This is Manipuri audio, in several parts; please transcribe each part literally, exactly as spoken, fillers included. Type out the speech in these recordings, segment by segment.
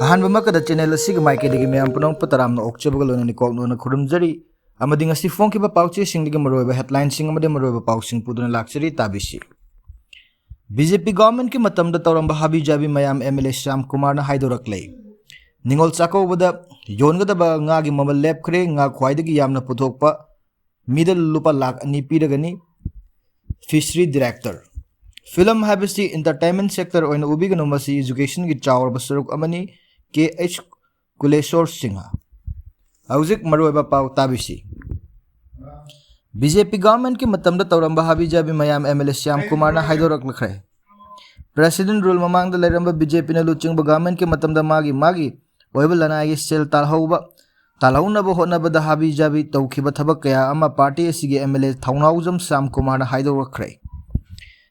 ꯑꯍꯥꯟꯕꯃꯛꯇꯗ channel ꯑꯁꯤꯒꯤ ꯃꯥꯏꯀꯩꯗꯒꯤ ꯃꯌꯥꯝ ꯄꯨꯝꯅꯃꯛꯄꯨ ꯇꯔꯥꯝꯅ ꯑꯣꯛꯆꯕꯒ ꯂꯣꯏꯅꯅ ꯏꯀꯣꯛ ꯅꯣꯟꯅ ꯈꯨꯔꯨꯝꯖꯔꯤ꯫ ꯑꯃꯗꯤ ꯉꯁꯤ ꯐꯣꯡꯈꯤꯕ ꯄꯥꯎꯆꯦꯁꯤꯡꯗꯒꯤ ꯃꯔꯨꯑꯣꯏꯕ headlineꯁꯤꯡ ꯑꯃꯗꯤ ꯃꯔꯨꯑꯣꯏꯕ ꯄꯥꯎꯁꯤꯡ ꯄꯨꯗꯨꯅ ꯂꯥꯛꯆꯔꯤ, ꯇꯥꯕꯤꯁꯤ꯫ BJP governmentꯀꯤ ꯃꯇꯝꯗ ꯇꯧꯔꯝꯕ ꯍꯥꯕꯤ ꯖꯥꯕꯤ ꯃꯌꯥꯝ MLA ꯁ꯭ꯌꯥꯝ ꯀꯨꯃꯥꯔꯅ ꯍꯥꯏꯗꯣꯔꯛꯂꯦ꯫ ꯅꯤꯉꯣꯜ ꯆꯥꯛꯀꯧꯕꯗ ꯌꯣꯟꯒꯗꯕ ꯉꯥꯒꯤ ꯃꯃꯜ ꯂꯦꯞꯈ꯭ꯔꯦ, ꯉꯥ ꯈ꯭ꯋꯥꯏꯗꯒꯤ ꯌꯥꯝꯅ ꯄꯨꯊꯣꯛꯄ ꯃꯤꯗ ꯂꯨꯄꯥ ꯂꯥꯈ ꯑꯅꯤ ꯄꯤꯔꯒꯅꯤ꯫ Fishery director꯫ Film ꯍꯥꯏꯕꯁꯤ entertainment sector ꯑꯣꯏꯅ ꯎꯕꯤꯒꯅꯨ, ꯃꯁꯤ educationꯒꯤ ꯆꯥꯎꯔꯕ ꯁꯔꯨꯛ ꯑꯃꯅꯤ꯫ ꯀꯦ ꯑꯩꯆ ꯀꯨꯂꯦꯁꯣꯔ ꯁꯤꯡꯍ꯫ ꯍꯧꯖꯤꯛ ꯃꯔꯨꯑꯣꯏꯕ ꯄꯥꯎ ꯇꯥꯕꯤꯁꯤ꯫ BJP governmentꯀꯤ ꯃꯇꯝꯗ ꯇꯧꯔꯝꯕ ꯍꯥꯕꯤ ꯖꯥꯕꯤ ꯃꯌꯥꯝ MLA ꯁ꯭ꯌꯥꯝ ꯀꯨꯃꯥꯔꯅ ꯍꯥꯏꯗꯣꯔꯛꯂꯈ꯭ꯔꯦ꯫ President rule ꯃꯃꯥꯡꯗ ꯂꯩꯔꯝꯕ BJPꯅ ꯂꯨꯆꯤꯡꯕ governmentꯀꯤ ꯃꯇꯝꯗ ꯃꯥꯒꯤ ꯃꯥꯒꯤ ꯑꯣꯏꯕ ꯂꯅꯥꯏꯒꯤ ꯁꯦꯜ ꯇꯥꯜꯍꯧꯕ, ꯇꯥꯜꯍꯧꯅꯕ ꯍꯣꯠꯅꯕꯗ ꯍꯥꯕꯤ ꯖꯥꯕꯤ ꯇꯧꯈꯤꯕ ꯊꯕꯛ ꯀꯌꯥ ꯑꯃ party ꯑꯁꯤꯒꯤ MLA ꯊꯧꯅꯥꯎꯖꯝ ꯁ꯭ꯌꯥꯝ ꯀꯨꯃꯥꯔꯅ ꯍꯥꯏꯗꯣꯔꯛꯈ꯭ꯔꯦ꯫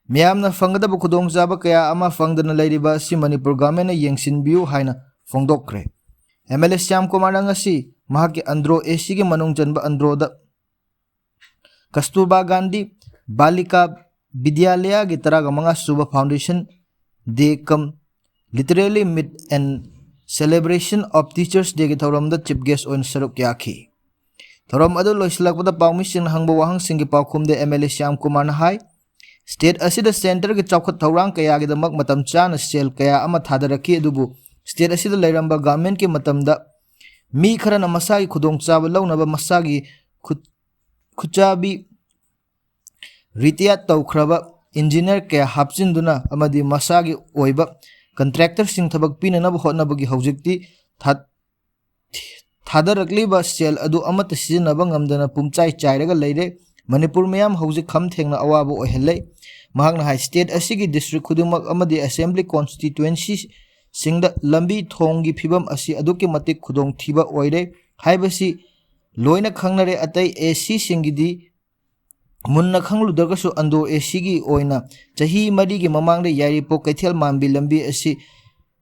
ꯃꯤꯌꯥꯝꯅ ꯐꯪꯒꯗꯕ ꯈꯨꯗꯣꯡꯆꯥꯕ ꯀꯌꯥ ꯑꯃ ꯐꯪꯗꯅ ꯂꯩꯔꯤꯕ ꯑꯁꯤ ꯃꯅꯤꯄꯨꯔ governmentꯅ ꯌꯦꯡꯁꯤꯟꯕꯤꯌꯨ ꯍꯥꯏꯅ ꯐꯣꯡꯗꯣꯛꯈ꯭ꯔꯦ꯫ MLA ꯁ꯭ꯌꯥꯝ ꯀꯨꯃꯥꯔꯅ ꯉꯁꯤ ꯃꯍꯥꯛꯀꯤ ꯑꯟꯗ꯭ꯔꯣ ACꯒꯤ ꯃꯅꯨꯡ ꯆꯟꯕ ꯑꯟꯗ꯭ꯔꯣꯗ ꯀꯁꯇꯨꯔꯕꯥ ꯒꯥꯟꯙꯤ ꯕꯥꯂꯤꯀꯥ ꯕꯤꯗ꯭ꯌꯥꯂꯌꯒꯤ ꯇꯔꯥꯒ ꯃꯉꯥ ꯁꯨꯕ foundation day cum literary meet and celebration of Teachers Dayꯒꯤ ꯊꯧꯔꯝꯗ chief guest ꯑꯣꯏꯅ ꯁꯔꯨꯛ ꯌꯥꯈꯤ꯫ ꯊꯧꯔꯝ ꯑꯗꯨ ꯂꯣꯏꯁꯤꯜꯂꯛꯄꯗ ꯄꯥꯎꯃꯤꯁꯤꯡꯅ ꯍꯪꯕ ꯋꯥꯍꯪꯁꯤꯡꯒꯤ ꯄꯥꯎꯈꯨꯝꯗ MLA ꯁ꯭ꯌꯥꯝ ꯀꯨꯃꯥꯔꯅ ꯍꯥꯏ, state ꯑꯁꯤꯗ centreꯒꯤ ꯆꯥꯎꯈꯠ ꯊꯧꯔꯥꯡ ꯀꯌꯥꯒꯤꯗꯃꯛ ꯃꯇꯝ ꯆꯥꯅ ꯁꯦꯜ ꯀꯌꯥ ꯑꯃ ꯊꯥꯗꯔꯛꯈꯤ, ꯑꯗꯨꯕꯨ state ꯑꯁꯤꯗ ꯂꯩꯔꯝꯕ governmentꯀꯤ ꯃꯇꯝꯗ ꯃꯤ ꯈꯔꯅ ꯃꯁꯥꯒꯤ ꯈꯨꯗꯣꯡꯆꯥꯕ ꯂꯧꯅꯕ ꯃꯁꯥꯒꯤ ꯈꯨꯠ-, ꯈꯨꯠꯆꯥꯕꯤ retire ꯇꯧꯈ꯭ꯔꯕ engineer ꯀꯌꯥ ꯍꯥꯞꯆꯤꯟꯗꯨꯅ ꯑꯃꯗꯤ ꯃꯁꯥꯒꯤ ꯑꯣꯏꯕ contractorꯁꯤꯡ ꯊꯕꯛ ꯄꯤꯅꯅꯕ ꯍꯣꯠꯅꯕꯒꯤ ꯍꯧꯖꯤꯛꯇꯤ ꯊꯥ-, ꯊꯥꯗꯔꯛꯂꯤꯕ ꯁꯦꯜ ꯑꯗꯨ ꯑꯃꯠꯇ ꯁꯤꯖꯤꯟꯅꯕ ꯉꯝꯗꯅ ꯄꯨꯝꯆꯥꯏ ꯆꯥꯏꯔꯒ ꯂꯩꯔꯦ꯫ ꯃꯅꯤꯄꯨꯔ ꯃꯤꯌꯥꯝ ꯍꯧꯖꯤꯛ ꯈꯝ ꯊꯦꯡꯅ ꯑꯋꯥꯕ ꯑꯣꯏꯍꯜꯂꯦ꯫ ꯃꯍꯥꯛꯅ ꯍꯥꯏ, state ꯑꯁꯤꯒꯤ district ꯈꯨꯗꯤꯡꯃꯛ ꯑꯃꯗꯤ assembly constituencyꯁꯤꯡꯗ ꯂꯝꯕꯤ ꯊꯣꯡꯒꯤ ꯐꯤꯕꯝ ꯑꯁꯤ ꯑꯗꯨꯛꯀꯤ ꯃꯇꯤꯛ ꯈꯨꯗꯣꯡꯊꯤꯕ ꯑꯣꯏꯔꯦ ꯍꯥꯏꯕꯁꯤ ꯂꯣꯏꯅ ꯈꯪꯅꯔꯦ꯫ ꯑꯇꯩ ACꯁꯤꯡꯒꯤꯗꯤ ꯃꯨꯟꯅ ꯈꯪꯂꯨꯗ꯭ꯔꯒꯁꯨ ꯑꯟꯗ꯭ꯔꯣ ACꯒꯤ ꯑꯣꯏꯅ ꯆꯍꯤ ꯃꯔꯤꯒꯤ ꯃꯃꯥꯡꯗ ꯌꯥꯏꯔꯤꯄꯣꯛ ꯀꯩꯊꯦꯜ ꯃꯥꯟꯕꯤ ꯂꯝꯕꯤ ꯑꯁꯤ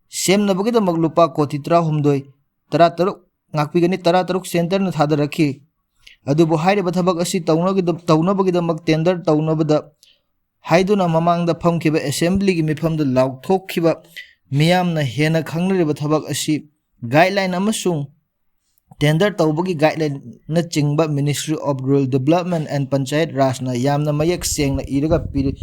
ꯁꯦꯝꯅꯕꯒꯤꯗꯃꯛ ꯂꯨꯄꯥ ꯀꯣꯇꯤ ꯇꯔꯥꯍꯨꯝꯗꯣꯏ, ꯇꯔꯥꯇꯔꯨꯛ, ꯉꯥꯛꯄꯤꯒꯅꯤ, ꯇꯔꯥꯇꯔꯨꯛ centreꯅ ꯊꯥꯗꯔꯛꯈꯤ꯫ ꯑꯗꯨꯕꯨ ꯍꯥꯏꯔꯤꯕ ꯊꯕꯛ ꯑꯁꯤ ꯇꯧꯅꯒꯤꯗ-, ꯇꯧꯅꯕꯒꯤꯗꯃꯛ tender ꯇꯧꯅꯕꯗ ꯍꯥꯏꯗꯨꯅ ꯃꯃꯥꯡꯗ ꯐꯝꯈꯤꯕ assemblyꯒꯤ ꯃꯤꯐꯝꯗ ꯂꯥꯎꯊꯣꯛꯈꯤꯕ ꯃꯤꯌꯥꯝꯅ ꯍꯦꯟꯅ ꯈꯪꯅꯔꯤꯕ ꯊꯕꯛ ꯑꯁꯤ guideline ꯑꯃꯁꯨꯡ tender ꯇꯧꯕꯒꯤ guideline ꯅꯆꯤꯡꯕ Ministry of Rural Development and Panchayat Rajꯅ ꯌꯥꯝꯅ ꯃꯌꯦꯛ ꯁꯦꯡꯅ ꯏꯔꯒ ꯄꯤꯔꯤ-,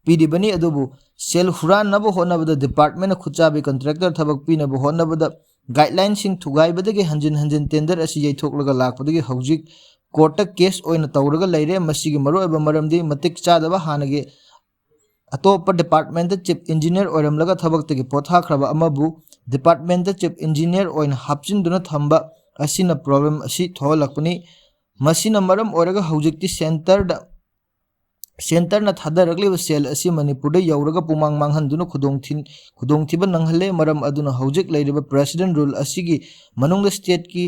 ꯄꯤꯔꯤꯕꯅꯤ꯫ ꯑꯗꯨꯕꯨ ꯁꯦꯜ ꯍꯨꯔꯥꯟꯅꯕ ꯍꯣꯠꯅꯕꯗ departmentꯅ ꯈꯨꯠꯆꯥꯕꯤ contractor ꯊꯕꯛ ꯄꯤꯅꯕ ꯍꯣꯠꯅꯕꯗ guidelineꯁꯤꯡ ꯊꯨꯒꯥꯏꯕꯗꯒꯤ ꯍꯟꯖꯤꯟ ꯍꯟꯖꯤꯟ tender ꯑꯁꯤ ꯌꯩꯊꯣꯛꯂꯒ ꯂꯥꯛꯄꯗꯒꯤ ꯍꯧꯖꯤꯛ courtꯇ case ꯑꯣꯏꯅ ꯇꯧꯔꯒ ꯂꯩꯔꯦ꯫ ꯃꯁꯤꯒꯤ ꯃꯔꯨꯑꯣꯏꯕ ꯃꯔꯝꯗꯤ ꯃꯇꯤꯛ ꯆꯥꯗꯕ ꯍꯥꯟꯅꯒꯤ ꯑꯇꯣꯞꯄ departmentꯇ chief engineer ꯑꯣꯏꯔꯝꯂꯒ ꯊꯕꯛꯇꯒꯤ ꯄꯣꯊꯥꯈ꯭ꯔꯕ ꯑꯃꯕꯨ departmentꯇ chief engineer ꯑꯣꯏꯅ ꯍꯥꯞꯆꯤꯟꯗꯨꯅ ꯊꯝꯕ ꯑꯁꯤꯅ problem ꯑꯁꯤ ꯊꯣꯛꯍꯜꯂꯛꯄꯅꯤ꯫ ꯃꯁꯤꯅ ꯃꯔꯝ ꯑꯣꯏꯔꯒ ꯍꯧꯖꯤꯛꯇꯤ centreꯗ, centreꯅ ꯊꯥꯗꯔꯛꯂꯤꯕ ꯁꯦꯜ ꯑꯁꯤ ꯃꯅꯤꯄꯨꯔꯗ ꯌꯧꯔꯒ ꯄꯨꯃꯥꯡ ꯃꯥꯡꯍꯟꯗꯨꯅ ꯈꯨꯗꯣꯡꯊꯤ-, ꯈꯨꯗꯣꯡꯊꯤꯕ ꯅꯪꯍꯜꯂꯦ꯫ ꯃꯔꯝ ꯑꯗꯨꯅ ꯍꯧꯖꯤꯛ ꯂꯩꯔꯤꯕ president rule ꯑꯁꯤꯒꯤ ꯃꯅꯨꯡꯗ stateꯀꯤ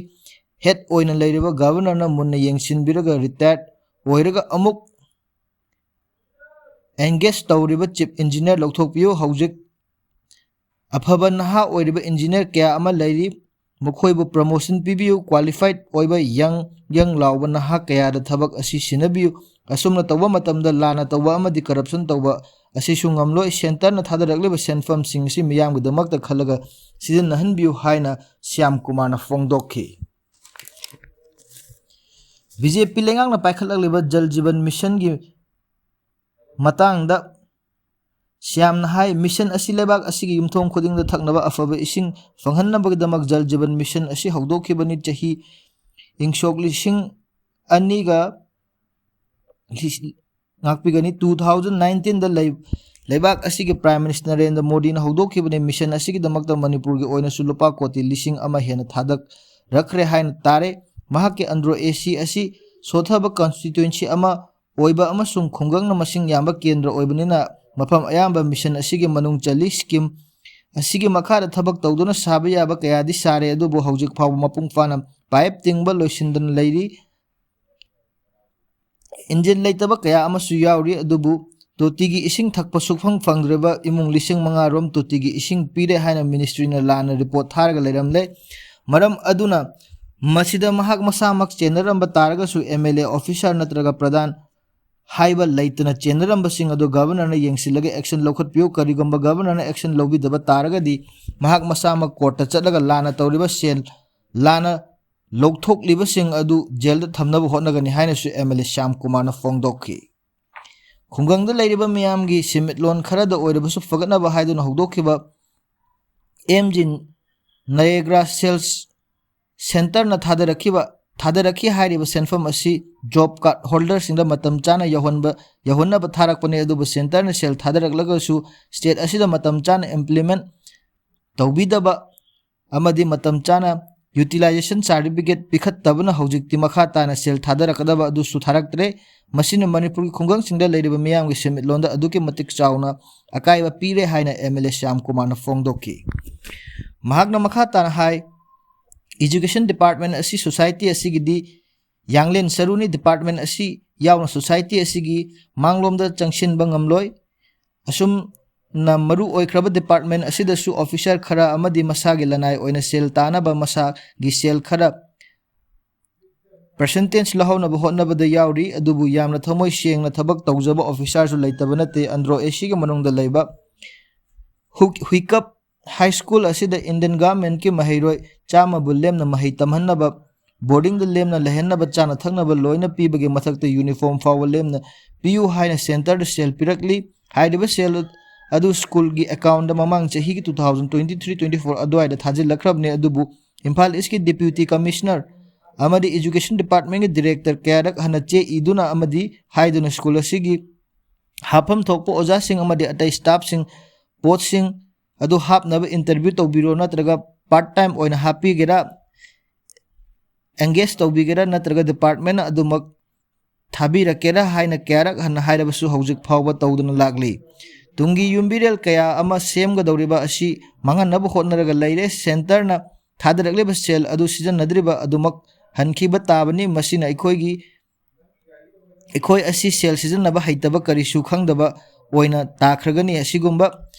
head ꯑꯣꯏꯅ ꯂꯩꯔꯤꯕ governorꯅ ꯃꯨꯟꯅ ꯌꯦꯡꯁꯤꯟꯕꯤꯔꯒ retired ꯑꯣꯏꯔꯒ ꯑꯃꯨꯛ engage ꯇꯧꯔꯤꯕ chief engineer ꯂꯧꯊꯣꯛꯄꯤꯌꯨ꯫ ꯍꯧꯖꯤꯛ ꯑꯐꯕ ꯅꯍꯥ ꯑꯣꯏꯔꯤꯕ engineer ꯀꯌꯥ ꯑꯃ ꯂꯩꯔꯤ, ꯃꯈꯣꯏꯕꯨ promotion ꯄꯤꯕꯤꯌꯨ꯫ Qualified ꯑꯣꯏꯕ young young ꯂꯥꯎꯕ ꯅꯍꯥ ꯀꯌꯥꯗ ꯊꯕꯛ ꯑꯁꯤ ꯁꯤꯟꯅꯕꯤꯌꯨ꯫ ꯑꯁꯨꯝꯅ ꯇꯧꯕ ꯃꯇꯝꯗ ꯂꯥꯟꯅ ꯇꯧꯕ ꯑꯃꯗꯤ corruption ꯇꯧꯕ ꯑꯁꯤꯁꯨ ꯉꯝꯂꯣꯏ꯫ Centreꯅ ꯊꯥꯗꯔꯛꯂꯤꯕ ꯁꯦꯟꯐꯝꯁꯤꯡ ꯑꯁꯤ ꯃꯤꯌꯥꯝꯒꯤꯗꯃꯛꯇ ꯈꯜꯂꯒ ꯁꯤꯖꯤꯟꯅꯍꯟꯕꯤꯌꯨ ꯍꯥꯏꯅ ꯁ꯭ꯌꯥꯝ ꯀꯨꯃꯥꯔꯅ ꯐꯣꯡꯗꯣꯛꯈꯤ꯫ BJP ꯂꯩꯉꯥꯛꯅ ꯄꯥꯏꯈꯠꯂꯛꯂꯤꯕ Jal Jeevan Missionꯒꯤ ꯃꯇꯥꯡꯗ ꯁ꯭ꯌꯥꯝꯅ ꯍꯥꯏ, mission ꯑꯁꯤ ꯂꯩꯕꯥꯛ ꯑꯁꯤꯒꯤ ꯌꯨꯝꯊꯣꯡ ꯈꯨꯗꯤꯡꯗ ꯊꯛꯅꯕ ꯑꯐꯕ ꯏꯁꯤꯡ ꯐꯪꯍꯟꯅꯕꯒꯤꯗꯃꯛ Jal Jeevan Mission ꯑꯁꯤ ꯍꯧꯗꯣꯛꯈꯤꯕꯅꯤ꯫ ꯆꯍꯤ ꯏꯪ ꯁꯣꯛ ꯂꯤꯁꯤꯡ ꯑꯅꯤꯒ ꯂꯤꯁ-, ꯉꯥꯛꯄꯤꯒꯅꯤ꯫ Two thousand nineteenꯗ ꯂꯩ-, ꯂꯩꯕꯥꯛ ꯑꯁꯤꯒꯤ Prime Minister ꯅꯔꯦꯟꯗ꯭ꯔ ꯃꯣꯗꯤꯅ ꯍꯧꯗꯣꯛꯈꯤꯕꯅꯤ꯫ Mission ꯑꯁꯤꯒꯤꯗꯃꯛꯇ ꯃꯅꯤꯄꯨꯔꯒꯤ ꯑꯣꯏꯅꯁꯨ ꯂꯨꯄꯥ ꯀꯣꯇꯤ ꯂꯤꯁꯤꯡ ꯑꯃ ꯍꯦꯟꯅ ꯊꯥꯗꯔꯛꯈ꯭ꯔꯦ ꯍꯥꯏꯅ ꯇꯥꯔꯦ꯫ ꯃꯍꯥꯛꯀꯤ ꯑꯟꯗ꯭ꯔꯣ AC ꯑꯁꯤ ꯁꯣꯊꯕ constituency ꯑꯃ ꯑꯣꯏꯕ ꯑꯃꯁꯨꯡ ꯈꯨꯡꯒꯪꯅ ꯃꯁꯤꯡ ꯌꯥꯝꯕ ꯀꯦꯟꯗ꯭ꯔ ꯑꯣꯏꯕꯅꯤꯅ ꯃꯐꯝ ꯑꯌꯥꯝꯕ mission ꯑꯁꯤꯒꯤ ꯃꯅꯨꯡ ꯆꯜꯂꯤ꯫ Scheme ꯑꯁꯤꯒꯤ ꯃꯈꯥꯗ ꯊꯕꯛ ꯇꯧꯗꯨꯅ ꯁꯥꯕ ꯌꯥꯕ ꯀꯌꯥꯗꯤ ꯁꯥꯔꯦ, ꯑꯗꯨꯕꯨ ꯍꯧꯖꯤꯛ ꯐꯥꯎꯕ ꯃꯄꯨꯡ ꯐꯥꯅ pipe ꯇꯤꯡꯕ ꯂꯣꯏꯁꯤꯟꯗꯅ ꯂꯩꯔꯤ꯫ Engine ꯂꯩꯇꯕ ꯀꯌꯥ ꯑꯃꯁꯨ ꯌꯥꯎꯔꯤ, ꯑꯗꯨꯕꯨ ꯇꯣꯇꯤꯒꯤ ꯏꯁꯤꯡ ꯊꯛꯄ ꯁꯨꯛꯐꯪ ꯐꯪꯗ꯭ꯔꯕ ꯏꯃꯨꯡ ꯂꯤꯁꯤꯡ ꯃꯉꯥ ꯔꯣꯝ ꯇꯣꯇꯤꯒꯤ ꯏꯁꯤꯡ ꯄꯤꯔꯦ ꯍꯥꯏꯅ ministryꯅ ꯂꯥꯟꯅ report ꯊꯥꯔꯒ ꯂꯩꯔꯝꯂꯦ꯫ ꯃꯔꯝ ꯑꯗꯨꯅ ꯃꯁꯤꯗ ꯃꯍꯥꯛ ꯃꯁꯥꯃꯛ ꯆꯦꯟꯅꯔꯝꯕ ꯇꯥꯔꯒꯁꯨ MLA officer ꯅꯠꯇ꯭ꯔꯒ ꯄ꯭ꯔꯙꯥꯟ ꯍꯥꯏꯕ ꯂꯩꯇꯅ ꯆꯦꯟꯅꯔꯝꯕꯁꯤꯡ ꯑꯗꯨ ꯒꯕꯔꯅꯔꯅ ꯌꯦꯡꯁꯤꯜꯂꯒ action ꯂꯧꯈꯠꯄꯤꯌꯨ꯫ ꯀꯔꯤꯒꯨꯝꯕ ꯒꯕꯔꯅꯔꯅ action ꯂꯧꯕꯤꯗꯕ ꯇꯥꯔꯒꯗꯤ ꯃꯍꯥꯛ ꯃꯁꯥꯃꯛ ꯀꯣꯔꯠꯇ ꯆꯠꯂꯒ ꯂꯥꯟꯅ ꯇꯧꯔꯤꯕ ꯁꯦꯜ, ꯂꯥꯟꯅ ꯂꯧꯊꯣꯛꯂꯤꯕꯁꯤꯡ ꯑꯗꯨ ꯖꯦꯜꯗ ꯊꯝꯅꯕ ꯍꯣꯠꯅꯒꯅꯤ ꯍꯥꯏꯅꯁꯨ ꯑꯦꯝ ꯑꯦꯜ ꯑꯦ ꯁ꯭ꯌꯥꯝ ꯀꯨꯃꯥꯔꯅ ꯐꯣꯡꯗꯣꯛꯈꯤ꯫ ꯈꯨꯡꯒꯪꯗ ꯂꯩꯔꯤꯕ ꯃꯤꯌꯥꯝꯒꯤ ꯁꯦꯟꯃꯤꯠꯂꯣꯟ ꯈꯔꯗ ꯑꯣꯏꯔꯕꯁꯨ ꯐꯒꯠꯅꯕ ꯍꯥꯏꯗꯨꯅ ꯍꯧꯗꯣꯛꯈꯤꯕ ꯑꯦꯝ ꯖꯤ ꯅꯔꯦꯒꯥ ꯁꯦꯜꯁ ꯁꯦꯟꯇꯔꯅ ꯊꯥꯗꯔꯛꯈꯤꯕ, ꯊꯥꯗꯔꯛꯈꯤ ꯍꯥꯏꯔꯤꯕ ꯁꯦꯟꯐꯝ ꯑꯁꯤ ꯖꯣꯕ ꯀꯥꯔꯗ ꯍꯣꯜꯗꯔꯁꯤꯡꯗ ꯃꯇꯝ ꯆꯥꯅ ꯌꯧꯍꯟꯕ, ꯌꯧꯍꯟꯅꯕ ꯊꯥꯔꯛꯄꯅꯤ꯫ ꯑꯗꯨꯕꯨ ꯁꯦꯟꯇꯔꯅ ꯁꯦꯜ ꯊꯥꯗꯔꯛꯂꯒꯁꯨ ꯁ꯭ꯇꯦꯠ ꯑꯁꯤꯗ ꯃꯇꯝ ꯆꯥꯅ implement ꯇꯧꯕꯤꯗꯕ ꯑꯃꯗꯤ ꯃꯇꯝ ꯆꯥꯅ utilization certificate ꯄꯤꯈꯠꯇꯕꯅ ꯍꯧꯖꯤꯛꯇꯤ ꯃꯈꯥ ꯇꯥꯅ ꯁꯦꯜ ꯊꯥꯗꯔꯛꯀꯗꯕ ꯑꯗꯨꯁꯨ ꯊꯥꯔꯛꯇ꯭ꯔꯦ꯫ ꯃꯁꯤꯅ ꯃꯅꯤꯄꯨꯔꯒꯤ ꯈꯨꯡꯒꯪꯁꯤꯡꯗ ꯂꯩꯔꯤꯕ ꯃꯤꯌꯥꯝꯒꯤ ꯁꯦꯟꯃꯤꯠꯂꯣꯟꯗ ꯑꯗꯨꯛꯀꯤ ꯃꯇꯤꯛ ꯆꯥꯎꯅ ꯑꯀꯥꯏꯕ ꯄꯤꯔꯦ ꯍꯥꯏꯅ ꯑꯦꯝ ꯑꯦꯜ ꯑꯦ ꯁ꯭ꯌꯥꯝ ꯀꯨꯃꯥꯔꯅ ꯐꯣꯡꯗꯣꯛꯈꯤ꯫ ꯃꯍꯥꯛꯅ ꯃꯈꯥ ꯇꯥꯅ ꯍꯥꯏ, education department ꯑꯁꯤ society ꯑꯁꯤꯒꯤꯗꯤ ꯌꯥꯡꯂꯦꯟ ꯁꯔꯨꯅꯤ꯫ Department ꯑꯁꯤ ꯌꯥꯎꯅ society ꯑꯁꯤꯒꯤ ꯃꯥꯡꯂꯣꯝꯗ ꯆꯪꯁꯤꯟꯕ ꯉꯝꯂꯣꯏ꯫ ꯑꯁꯨꯝꯅ ꯃꯔꯨ ꯑꯣꯏꯈ꯭ꯔꯕ department ꯑꯁꯤꯗꯁꯨ officer ꯈꯔ ꯑꯃꯗꯤ ꯃꯁꯥꯒꯤ ꯂꯅꯥꯏ ꯑꯣꯏꯅ ꯁꯦꯜ ꯇꯥꯅꯕ ꯃꯁꯥꯒꯤ ꯁꯦꯜ ꯈꯔ percentage ꯂꯧꯍꯧꯅꯕ ꯍꯣꯠꯅꯕꯗ ꯌꯥꯎꯔꯤ꯫ ꯑꯗꯨꯕꯨ ꯌꯥꯝꯅ ꯊꯃꯣꯏ ꯁꯦꯡꯅ ꯊꯕꯛ ꯇꯧꯖꯕ officerꯁꯨ ꯂꯩꯇꯕ ꯅꯠꯇꯦ꯫ ꯑꯟꯗ꯭ꯔꯣ ꯑꯦꯁꯤꯒꯤ ꯃꯅꯨꯡꯗ ꯂꯩꯕ ꯍꯨ-, ꯍꯨꯏꯀꯞ ꯍꯥꯏ ꯁ꯭ꯀꯨꯜ ꯑꯁꯤꯗ Indian governmentꯀꯤ ꯃꯍꯩꯔꯣꯏ ꯆꯥꯝꯃꯕꯨ ꯂꯦꯝꯅ ꯃꯍꯩ ꯇꯝꯍꯟꯅꯕ, boardingꯗ ꯂꯦꯝꯅ ꯂꯩꯍꯟꯅꯕ, ꯆꯥꯅ ꯊꯛꯅꯕ ꯂꯣꯏꯅ ꯄꯤꯕꯒꯤ ꯃꯊꯛꯇ uniform ꯐꯥꯎꯕ ꯂꯦꯝꯅ ꯄꯤꯌꯨ ꯍꯥꯏꯅ centreꯗ ꯁꯦꯜ ꯄꯤꯔꯛꯂꯤ꯫ ꯍꯥꯏꯔꯤꯕ ꯁꯦꯜ ꯑꯗꯨ ꯁ꯭ꯀꯨꯜꯒꯤ accountꯗ ꯃꯃꯥꯡ ꯆꯍꯤꯒꯤ two thousand twenty three twenty four ꯑꯗꯨꯋꯥꯏꯗ ꯊꯥꯖꯤꯜꯂꯛꯈ꯭ꯔꯕꯅꯤ꯫ ꯑꯗꯨꯕꯨ ꯏꯝꯐꯥꯜ ꯏꯁꯀꯤ deputy commissioner ꯑꯃꯗꯤ education departmentꯀꯤ director ꯀꯌꯥꯔꯛ ꯍꯟꯅ ꯆꯦ ꯏꯗꯨꯅ ꯑꯃꯗꯤ ꯍꯥꯏꯗꯨꯅ ꯁ꯭ꯀꯨꯜ ꯑꯁꯤꯒꯤ ꯍꯥꯞꯐꯝ ꯊꯣꯛꯄ ꯑꯣꯖꯥꯁꯤꯡ ꯑꯃꯗꯤ ꯑꯇꯩ staffꯁꯤꯡ ꯄꯣꯠꯁꯤꯡ ꯑꯗꯨ ꯍꯥꯞꯅꯕ interview ꯇꯧꯕꯤꯔꯣ, ꯅꯠꯇ꯭ꯔꯒ part time ꯑꯣꯏꯅ ꯍꯥꯞꯄꯤꯒꯦꯔꯥ, engage ꯇꯧꯕꯤꯒꯦꯔꯥ, ꯅꯠꯇ꯭ꯔꯒ departmentꯅ ꯑꯗꯨꯃꯛ ꯊꯥꯕꯤꯔꯛꯀꯦꯔꯥ ꯍꯥꯏꯅ ꯀꯌꯥꯔꯛ ꯍꯟꯅ ꯍꯥꯏꯔꯕꯁꯨ ꯍꯧꯖꯤꯛ ꯐꯥꯎꯕ ꯇꯧꯗꯨꯅ ꯂꯥꯛꯂꯤ꯫ ꯇꯨꯡꯒꯤ ꯌꯨꯝꯕꯤꯔꯦꯜ ꯀꯌꯥ ꯑꯃ ꯁꯦꯝꯒꯗꯧꯔꯤꯕ ꯑꯁꯤ ꯃꯥꯡꯍꯟꯅꯕ ꯍꯣꯠꯅꯔꯒ ꯂꯩꯔꯦ꯫ Centreꯅ ꯊꯥꯗꯔꯛꯂꯤꯕ ꯁꯦꯜ ꯑꯗꯨ ꯁꯤꯖꯤꯟꯅꯗ꯭ꯔꯤꯕ ꯑꯗꯨꯃꯛ ꯍꯟꯈꯤꯕ ꯇꯥꯕꯅꯤ꯫ ꯃꯁꯤꯅ ꯑꯩꯈꯣꯏꯒꯤ, ꯑꯩꯈꯣꯏ ꯑꯁꯤ ꯁꯦꯜ ꯁꯤꯖꯤꯟꯅꯕ ꯍꯩꯇꯕ, ꯀꯔꯤꯁꯨ ꯈꯪꯗꯕ ꯑꯣꯏꯅ ꯇꯥꯈ꯭ꯔꯒꯅꯤ꯫ ꯑꯁꯤꯒꯨꯝꯕ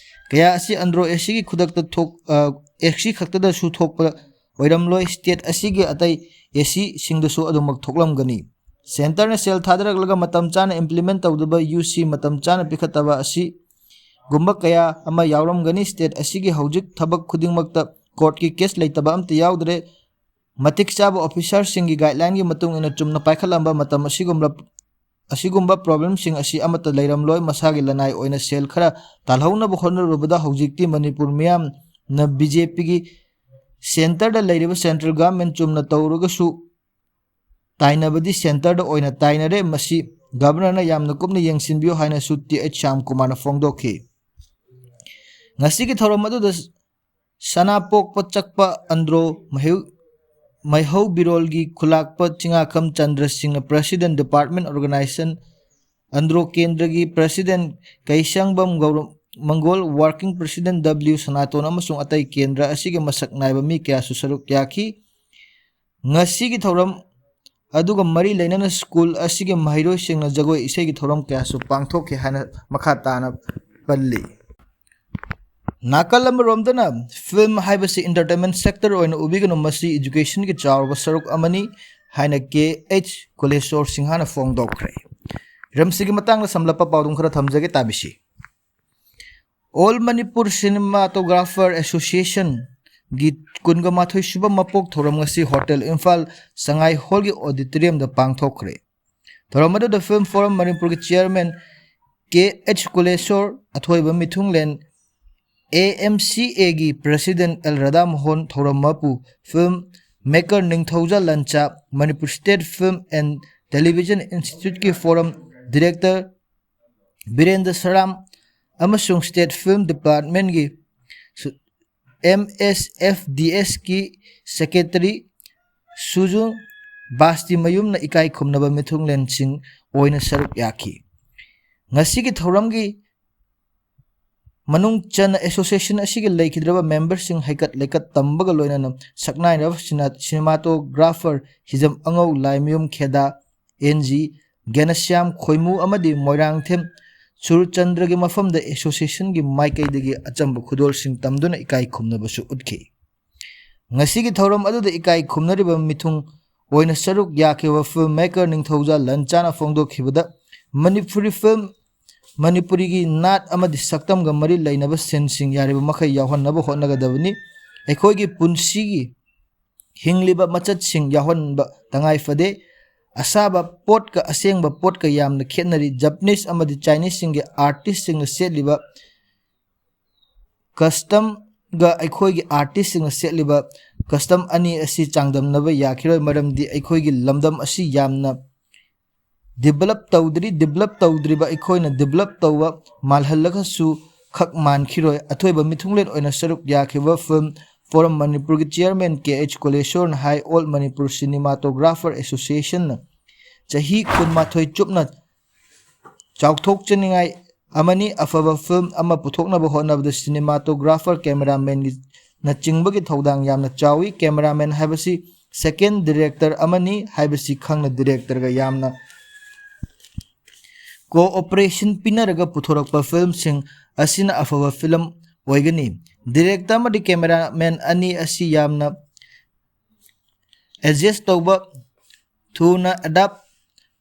ꯀꯌꯥ ꯑꯁꯤ ꯑꯟꯗ꯭ꯔꯣ ꯑꯦꯁꯤꯒꯤ ꯈꯨꯗꯛꯇ ꯊꯣꯛ-, ꯑ, ꯑꯦꯁꯤ ꯈꯛꯇꯗꯁꯨ ꯊꯣꯛꯄ ꯑꯣꯏꯔꯝꯂꯣꯏ, state ꯑꯁꯤꯒꯤ ꯑꯇꯩ ꯑꯦꯁꯤꯁꯤꯡꯗꯁꯨ ꯑꯗꯨꯃꯛ ꯊꯣꯛꯂꯝꯒꯅꯤ꯫ ꯁꯦꯟꯇꯔꯅ ꯁꯦꯜ ꯊꯥꯗꯔꯛꯂꯒ ꯃꯇꯝ ꯆꯥꯅ implement ꯇꯧꯗꯕ, ꯌꯨ ꯁꯤ ꯃꯇꯝ ꯆꯥꯅ ꯄꯤꯈꯠꯇꯕ ꯑꯁꯤꯒꯨꯝꯕ ꯀꯌꯥ ꯑꯃ ꯌꯥꯎꯔꯝꯒꯅꯤ꯫ State ꯑꯁꯤꯒꯤ ꯍꯧꯖꯤꯛ ꯊꯕꯛ ꯈꯨꯗꯤꯡꯃꯛꯇ courtꯀꯤ case ꯂꯩꯇꯕ ꯑꯃꯠꯇ ꯌꯥꯎꯗ꯭ꯔꯦ꯫ ꯃꯇꯤꯛ ꯆꯥꯕ officerꯁꯤꯡꯒꯤ guidelineꯒꯤ ꯃꯇꯨꯡ ꯏꯟꯅ ꯆꯨꯝꯅ ꯄꯥꯏꯈꯠꯂꯝꯕ ꯃꯇꯝ ꯑꯁꯤꯒꯨꯝꯕ, ꯑꯁꯤꯒꯨꯝꯕ problemꯁꯤꯡ ꯑꯁꯤ ꯑꯃꯠꯇ ꯂꯩꯔꯝꯂꯣꯏ꯫ ꯃꯁꯥꯒꯤ ꯂꯅꯥꯏ ꯑꯣꯏꯅ ꯁꯦꯜ ꯈꯔ ꯇꯥꯜꯍꯧꯅꯕ ꯍꯣꯠꯅꯔꯨꯕꯗ ꯍꯧꯖꯤꯛꯇꯤ ꯃꯅꯤꯄꯨꯔ ꯃꯤꯌꯥꯝꯅ BJPꯒꯤ centreꯗ ꯂꯩꯔꯤꯕ central government ꯆꯨꯝꯅ ꯇꯧꯔꯒꯁꯨ ꯇꯥꯏꯅꯕꯗꯤ centreꯗ ꯑꯣꯏꯅ ꯇꯥꯏꯅꯔꯦ꯫ ꯃꯁꯤ governorꯅ ꯌꯥꯝꯅ ꯀꯨꯞꯅ ꯌꯦꯡꯁꯤꯟꯕꯤꯌꯨ ꯍꯥꯏꯅꯁꯨ ꯇꯤ ꯑꯩꯆ ꯁ꯭ꯌꯥꯝ ꯀꯨꯃꯥꯔꯅ ꯐꯣꯡꯗꯣꯛꯈꯤ꯫ ꯉꯁꯤꯒꯤ ꯊꯧꯔꯝ ꯑꯗꯨꯗ ꯁꯅꯥꯄꯣꯛꯄ ꯆꯛꯄ ꯑꯟꯗ꯭ꯔꯣ ꯃꯩꯍꯧ-, ꯃꯩꯍꯧꯕꯤꯔꯣꯜꯒꯤ ꯈꯨꯂꯥꯛꯄ ꯆꯤꯉꯥꯈꯝ ꯆꯟꯗ꯭ꯔ ꯁꯤꯡꯅ president, department organization ꯑꯟꯗ꯭ꯔꯣ ꯀꯦꯟꯗ꯭ꯔꯒꯤ president ꯀꯩꯁꯪꯕꯝ ꯒꯧꯔ-, ꯃꯪꯒꯣꯜ, working president W ꯁꯅꯥꯇꯣꯟ ꯑꯃꯁꯨꯡ ꯑꯇꯩ ꯀꯦꯟꯗ꯭ꯔ ꯑꯁꯤꯒꯤ ꯃꯁꯛ ꯅꯥꯏꯕ ꯃꯤ ꯀꯌꯥꯁꯨ ꯁꯔꯨꯛ ꯌꯥꯈꯤ꯫ ꯉꯁꯤꯒꯤ ꯊꯧꯔꯝ ꯑꯗꯨꯒ ꯃꯔꯤ ꯂꯩꯅꯅ school ꯑꯁꯤꯒꯤ ꯃꯍꯩꯔꯣꯏꯁꯤꯡꯅ ꯖꯒꯣꯏ ꯏꯁꯩꯒꯤ ꯊꯧꯔꯝ ꯀꯌꯥꯁꯨ ꯄꯥꯡꯊꯣꯛꯈꯤ ꯍꯥꯏꯅ ꯃꯈꯥ ꯇꯥꯅ ꯄꯜꯂꯤ꯫ ꯅꯥꯀꯜ ꯑꯃꯔꯣꯝꯗꯅ film ꯍꯥꯏꯕꯁꯤ entertainment sector ꯑꯣꯏꯅ ꯎꯕꯤꯒꯅꯨ, ꯃꯁꯤ educationꯒꯤ ꯆꯥꯎꯔꯕ ꯁꯔꯨꯛ ꯑꯃꯅꯤ ꯍꯥꯏꯅ ꯀꯦ ꯑꯩꯆ ꯀꯨꯂꯦꯁꯣꯔ ꯁꯤꯡꯍꯅ ꯐꯣꯡꯗꯣꯛꯈ꯭ꯔꯦ꯫ ꯍꯤꯔꯝꯁꯤꯒꯤ ꯃꯇꯥꯡꯗ ꯁꯝꯂꯞꯄ ꯄꯥꯎꯗꯝ ꯈꯔ ꯊꯝꯖꯒꯦ, ꯇꯥꯕꯤꯁꯤ꯫ All Manipur Cinematographer Associationꯒꯤ ꯀꯨꯟꯒ ꯃꯥꯊꯣꯏ ꯁꯨꯕ ꯃꯄꯣꯛ ꯊꯧꯔꯝ ꯉꯁꯤ Hotel ꯏꯝꯐꯥꯜ ꯁꯉꯥꯏ ꯍꯣꯜꯒꯤ auditoriumꯗ ꯄꯥꯡꯊꯣꯛꯈ꯭ꯔꯦ꯫ ꯊꯧꯔꯝ ꯑꯗꯨꯗ Film Forum ꯃꯅꯤꯄꯨꯔꯒꯤ chairman ꯀꯦ ꯑꯩꯆ ꯀꯨꯂꯦꯁꯣꯔ, ꯑꯊꯣꯏꯕ ꯃꯤꯊꯨꯡꯂꯦꯟ, ꯑꯦ ꯑꯦꯝ ꯁꯤ ꯑꯦꯒꯤ president ꯑꯦꯜ ꯔꯥꯙꯥꯃꯣꯍꯟ, ꯊꯧꯔꯝ ꯃꯄꯨ film maker ꯅꯤꯡꯊꯧꯖꯥ ꯂꯟꯆꯥ, Manipur State Film and Television Instituteꯀꯤ forum director Birendra ꯁꯔꯥꯝ ꯑꯃꯁꯨꯡ State Film Departmentꯀꯤ ꯁꯨ-, ꯑꯦꯝ ꯑꯦꯁ ꯑꯦꯐ ꯗꯤ ꯑꯦꯁꯀꯤ secretary ꯁꯨꯖꯨ ꯕꯥꯁꯇꯤꯃꯌꯨꯝꯅ ꯏꯀꯥꯏ ꯈꯨꯝꯅꯕ ꯃꯤꯊꯨꯡꯂꯦꯟꯁꯤꯡ ꯑꯣꯏꯅ ꯁꯔꯨꯛ ꯌꯥꯈꯤ꯫ ꯉꯁꯤꯒꯤ ꯊꯧꯔꯝꯒꯤ ꯃꯅꯨꯡ ꯆꯟꯅ association ꯑꯁꯤꯒꯤ ꯂꯩꯈꯤꯗ꯭ꯔꯕ memberꯁꯤꯡ ꯍꯩꯀꯠ ꯂꯩꯀꯠ ꯇꯝꯕꯒ ꯂꯣꯏꯅꯅ ꯁꯛꯅꯥꯏꯔꯕ ꯁꯤꯅ-, cinematographer Hijam ꯑꯉꯧ, Laimayum ꯈꯦꯗꯥ, and G ꯒ꯭ꯌꯥꯅꯁ꯭ꯌꯥꯝ ꯈꯣꯏꯃꯨ ꯑꯃꯗꯤ ꯃꯣꯏꯔꯥꯡꯊꯦꯝ ꯁꯨꯔꯆꯟꯗ꯭ꯔꯒꯤ ꯃꯐꯝꯗ associationꯒꯤ ꯃꯥꯏꯀꯩꯗꯒꯤ ꯑꯆꯝꯕ ꯈꯨꯗꯣꯜꯁꯤꯡ ꯇꯝꯗꯨꯅ ꯏꯀꯥꯏ ꯈꯨꯝꯅꯕꯁꯨ ꯎꯠꯈꯤ꯫ ꯉꯁꯤꯒꯤ ꯊꯧꯔꯝ ꯑꯗꯨꯗ ꯏꯀꯥꯏ ꯈꯨꯝꯅꯔꯤꯕ ꯃꯤꯊꯨꯡ ꯑꯣꯏꯅ ꯁꯔꯨꯛ ꯌꯥꯈꯤꯕ ꯐꯤꯜꯝ ꯃꯦꯀꯔ ꯅꯤꯡꯊꯧꯖꯥ ꯂꯟꯆꯥꯅ ꯐꯣꯡꯗꯣꯛꯈꯤꯕꯗ, ꯃꯅꯤꯄꯨꯔꯤ ꯐꯤꯜꯝ, ꯃꯅꯤꯄꯨꯔꯤꯒꯤ ꯅꯥꯠ ꯑꯃꯗꯤ ꯁꯛꯇꯝꯒ ꯃꯔꯤ ꯂꯩꯅꯕ ꯁꯤꯟꯁꯤꯡ ꯌꯥꯔꯤꯕ ꯃꯈꯩ ꯌꯥꯎꯍꯟꯅꯕ ꯍꯣꯠꯅꯒꯗꯕꯅꯤ꯫ ꯑꯩꯈꯣꯏꯒꯤ ꯄꯨꯟꯁꯤꯒꯤ ꯍꯤꯡꯂꯤꯕ ꯃꯆꯠꯁꯤꯡ ꯌꯥꯎꯍꯟꯕ ꯇꯉꯥꯏ ꯐꯗꯦ꯫ ꯑꯁꯥꯕ ꯄꯣꯠꯀ ꯑꯁꯦꯡꯕ ꯄꯣꯠꯀ ꯌꯥꯝꯅ ꯈꯦꯠꯅꯔꯤ꯫ ꯖꯄꯅꯤꯁ ꯑꯃꯗꯤ ꯆꯥꯏꯅꯤꯁꯁꯤꯡꯒꯤ ꯑꯥꯔꯇꯤꯁꯁꯤꯡꯅ ꯁꯦꯠꯂꯤꯕ ꯀꯁꯇꯝꯒ ꯑꯩꯈꯣꯏꯒꯤ ꯑꯥꯔꯇꯤꯁꯁꯤꯡꯅ ꯁꯦꯠꯂꯤꯕ ꯀꯁꯇꯝ ꯑꯅꯤ ꯑꯁꯤ ꯆꯥꯡꯗꯝꯅꯕ ꯌꯥꯈꯤꯔꯣꯏ, ꯃꯔꯝꯗꯤ ꯑꯩꯈꯣꯏꯒꯤ ꯂꯝꯗꯝ ꯑꯁꯤ ꯌꯥꯝꯅ ꯗꯤꯕꯂꯞ ꯇꯧꯗ꯭ꯔꯤ꯫ ꯗꯤꯕꯂꯞ ꯇꯧꯗ꯭ꯔꯤꯕ ꯑꯩꯈꯣꯏꯅ ꯗꯤꯕꯂꯞ ꯇꯧꯕ ꯃꯥꯜꯍꯜꯂꯒꯁꯨ ꯈꯛ ꯃꯥꯟꯈꯤꯔꯣꯏ꯫ ꯑꯊꯣꯏꯕ ꯃꯤꯊꯨꯡꯂꯦꯟ ꯑꯣꯏꯅ ꯁꯔꯨꯛ ꯌꯥꯈꯤꯕ ꯐꯤꯜꯝ ꯐꯣꯔꯝ ꯃꯅꯤꯄꯨꯔꯒꯤ ꯆꯤꯌꯔꯃꯦꯟ ꯀꯦ ꯑꯩꯆ ꯀꯣꯂꯦꯁꯣꯔꯅ ꯍꯥꯏ, ꯑꯣꯜ ꯃꯅꯤꯄꯨꯔ ꯁꯤꯅꯦꯃꯥꯇꯣꯒ꯭ꯔꯥꯐꯔ ꯑꯦꯁꯣꯁꯤꯌꯦꯁꯟꯅ ꯆꯍꯤ ꯀꯨꯟꯃꯥꯊꯣꯏ ꯆꯨꯞꯅ ꯆꯥꯎꯊꯣꯛꯆꯅꯤꯡꯉꯥꯏ ꯑꯃꯅꯤ꯫ ꯑꯐꯕ ꯐꯤꯜꯝ ꯑꯃ ꯄꯨꯊꯣꯛꯅꯕ ꯍꯣꯠꯅꯕꯗ ꯁꯤꯅꯦꯃꯥꯇꯣꯒ꯭ꯔꯥꯐꯔ, ꯀꯦꯃꯦꯔꯥꯃꯦꯟꯒꯤ ꯅꯆꯤꯡꯕꯒꯤ ꯊꯧꯗꯥꯡ ꯌꯥꯝꯅ ꯆꯥꯎꯏ꯫ ꯀꯦꯃꯦꯔꯥꯃꯦꯟ ꯍꯥꯏꯕꯁꯤ ꯁꯦꯀꯦꯟ ꯗꯤꯔꯦꯛꯇꯔ ꯑꯃꯅꯤ ꯍꯥꯏꯕꯁꯤ ꯈꯪꯅ ꯗꯤꯔꯦꯛꯇꯔꯒ ꯌꯥꯝꯅ ꯀꯣꯑꯣꯄꯔꯦꯁꯟ ꯄꯤꯅꯔꯒ ꯄꯨꯊꯣꯔꯛꯄ ꯐꯤꯜꯝꯁꯤꯡ ꯑꯁꯤꯅ ꯑꯐꯕ ꯐꯤꯂꯝ ꯑꯣꯏꯒꯅꯤ꯫ ꯗꯤꯔꯦꯛꯇꯔ ꯑꯃꯗꯤ ꯀꯦꯃꯦꯔꯥꯃꯦꯟ ꯑꯅꯤ ꯑꯁꯤ ꯌꯥꯝꯅ ꯑꯦꯗꯖꯁ ꯇꯧꯕ, ꯊꯨꯅ ꯑꯦꯗꯥꯞ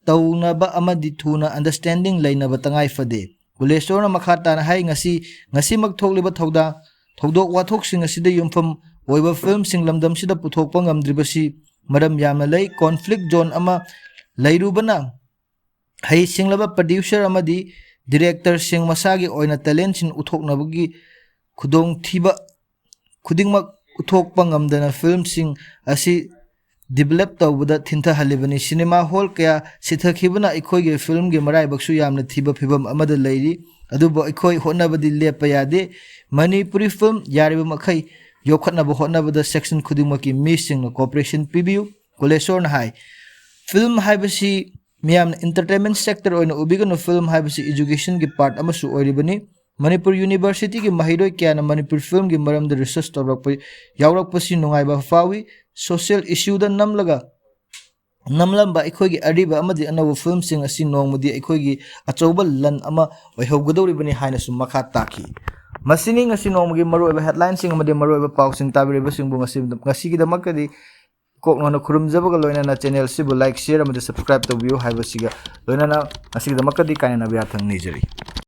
ꯇꯧꯅꯕ ꯑꯃꯗꯤ ꯊꯨꯅ ꯑꯟꯗꯔꯁꯇꯦꯟꯗꯤꯡ ꯂꯩꯅꯕ ꯇꯉꯥꯏ ꯐꯗꯦ꯫ ꯀꯨꯂꯦꯁꯣꯔꯅ ꯃꯈꯥ ꯇꯥꯅ ꯍꯥꯏ, ꯉꯁꯤ, ꯉꯁꯤꯃꯛ ꯊꯣꯛꯂꯤꯕ ꯊꯧꯗꯥꯡ, ꯊꯧꯗꯣꯛ ꯋꯥꯊꯣꯛꯁꯤꯡ ꯑꯁꯤꯗ ꯌꯨꯝꯐꯝ ꯑꯣꯏꯕ ꯐꯤꯂꯝꯁꯤꯡ ꯂꯝꯗꯝꯁꯤꯗ ꯄꯨꯊꯣꯛꯄ ꯉꯝꯗ꯭ꯔꯤꯕꯁꯤ ꯃꯔꯝ ꯌꯥꯝꯅ ꯂꯩ꯫ ꯀꯣꯟꯐ꯭ꯂꯤꯛ ꯖꯣꯟ ꯑꯃ ꯂꯩꯔꯨꯕꯅ ꯍꯩꯁꯤꯡꯂꯕ ꯄ꯭ꯔꯗ꯭ꯌꯨꯁꯔ ꯑꯃꯗꯤ ꯗꯤꯔꯦꯛꯇꯔꯁꯤꯡ ꯃꯁꯥꯒꯤ ꯑꯣꯏꯅ ꯇꯦꯂꯦꯟꯠꯁꯤꯡ ꯎꯠꯊꯣꯛꯅꯕꯒꯤ ꯈꯨꯗꯣꯡꯊꯤꯕ ꯈꯨꯗꯤꯡꯃꯛ ꯎꯠꯊꯣꯛꯄ ꯉꯝꯗꯅ ꯐꯤꯂꯝꯁꯤꯡ ꯑꯁꯤ ꯗꯤꯕꯂꯞ ꯇꯧꯕꯗ ꯊꯤꯟꯊꯍꯜꯂꯤꯕꯅꯤ꯫ ꯁꯤꯅꯦꯃꯥ ꯍꯣꯜ ꯀꯌꯥ ꯁꯤꯊꯈꯤꯕꯅ ꯑꯩꯈꯣꯏꯒꯤ ꯐꯤꯂꯝꯒꯤ ꯃꯔꯥꯏꯕꯛꯁꯨ ꯌꯥꯝꯅ ꯊꯤꯕ ꯐꯤꯕꯝ ꯑꯃꯗ ꯂꯩꯔꯤ꯫ ꯑꯗꯨꯕꯨ ꯑꯩꯈꯣꯏ ꯍꯣꯠꯅꯕꯗꯤ ꯂꯦꯞꯄ ꯌꯥꯗꯦ꯫ ꯃꯅꯤꯄꯨꯔꯤ ꯐꯤꯂꯝ ꯌꯥꯔꯤꯕ ꯃꯈꯩ ꯌꯣꯛꯈꯠꯅꯕ ꯍꯣꯠꯅꯕꯗ ꯁꯦꯛꯁꯟ ꯈꯨꯗꯤꯡꯃꯛꯀꯤ ꯃꯤꯁꯤꯡꯅ ꯀꯣꯑꯣꯄꯔꯦꯁꯟ ꯄꯤꯕꯤꯌꯨ꯫ ꯀꯣꯂꯦꯁꯣꯔꯅ ꯍꯥꯏ, ꯐꯤꯂꯝ ꯍꯥꯏꯕꯁꯤ ꯃꯤꯌꯥꯝꯅ ꯏꯟꯇꯔꯇꯦꯟꯃꯦꯟ ꯁꯦꯛꯇꯔ ꯑꯣꯏꯅ ꯎꯕꯤꯒꯅꯨ, ꯐꯤꯂꯝ ꯍꯥꯏꯕꯁꯤ ꯏꯖꯨꯀꯦꯁꯟꯒꯤ ꯄꯥꯔꯠ ꯑꯃꯁꯨ ꯑꯣꯏꯔꯤꯕꯅꯤ꯫ ꯃꯅꯤꯄꯨꯔ ꯌꯨꯅꯤꯚꯔꯁꯤꯇꯤꯒꯤ ꯃꯍꯩꯔꯣꯏ ꯀꯌꯥꯅ ꯃꯅꯤꯄꯨꯔ ꯐꯤꯂꯝꯒꯤ ꯃꯔꯝꯗ ꯔꯤꯁꯔꯁ ꯇꯧꯔꯛꯄ ꯌꯥꯎꯔꯛꯄꯁꯤ ꯅꯨꯡꯉꯥꯏꯕ ꯐꯥꯎꯏ꯫ ꯁꯣꯁꯤꯌꯦꯜ ꯏꯁꯨꯗ ꯅꯝꯂꯒ ꯅꯝꯂꯝꯕ ꯑꯩꯈꯣꯏꯒꯤ ꯑꯔꯤꯕ ꯑꯃꯗꯤ ꯑꯅꯧꯕ ꯐꯤꯂꯝꯁꯤꯡ ꯑꯁꯤ ꯅꯣꯡꯃꯗꯤ ꯑꯩꯈꯣꯏꯒꯤ ꯑꯆꯧꯕ ꯂꯟ ꯑꯃ ꯑꯣꯏꯍꯧꯒꯗꯧꯔꯤꯕꯅꯤ ꯍꯥꯏꯅꯁꯨ ꯃꯈꯥ ꯇꯥꯈꯤ꯫ ꯃꯁꯤꯅꯤ ꯉꯁꯤ ꯅꯣꯡꯃꯒꯤ ꯃꯔꯨꯑꯣꯏꯕ ꯍꯦꯗꯂꯥꯏꯟꯁꯤꯡ ꯑꯃꯗꯤ ꯃꯔꯨꯑꯣꯏꯕ ꯄꯥꯎꯁꯤꯡ꯫ ꯇꯥꯕꯤꯔꯤꯕꯁꯤꯡꯕꯨ ꯉꯁꯤ, ꯉꯁꯤꯒꯤꯗꯃꯛꯇꯗꯤ ꯀꯣꯛꯅꯣꯅ ꯈꯨꯔꯨꯝꯖꯕꯒ ꯂꯣꯏꯅꯅ channel ꯁꯤꯕꯨ like, share ꯑꯃꯗꯤ subscribe ꯇꯧꯕꯤꯌꯨ ꯍꯥꯏꯕꯁꯤꯒ ꯂꯣꯏꯅꯅ ꯉꯁꯤꯒꯤꯗꯃꯛꯇꯗꯤ ꯀꯥꯏꯅꯅꯕ ꯌꯥꯊꯪ ꯅꯤꯖꯔꯤ꯫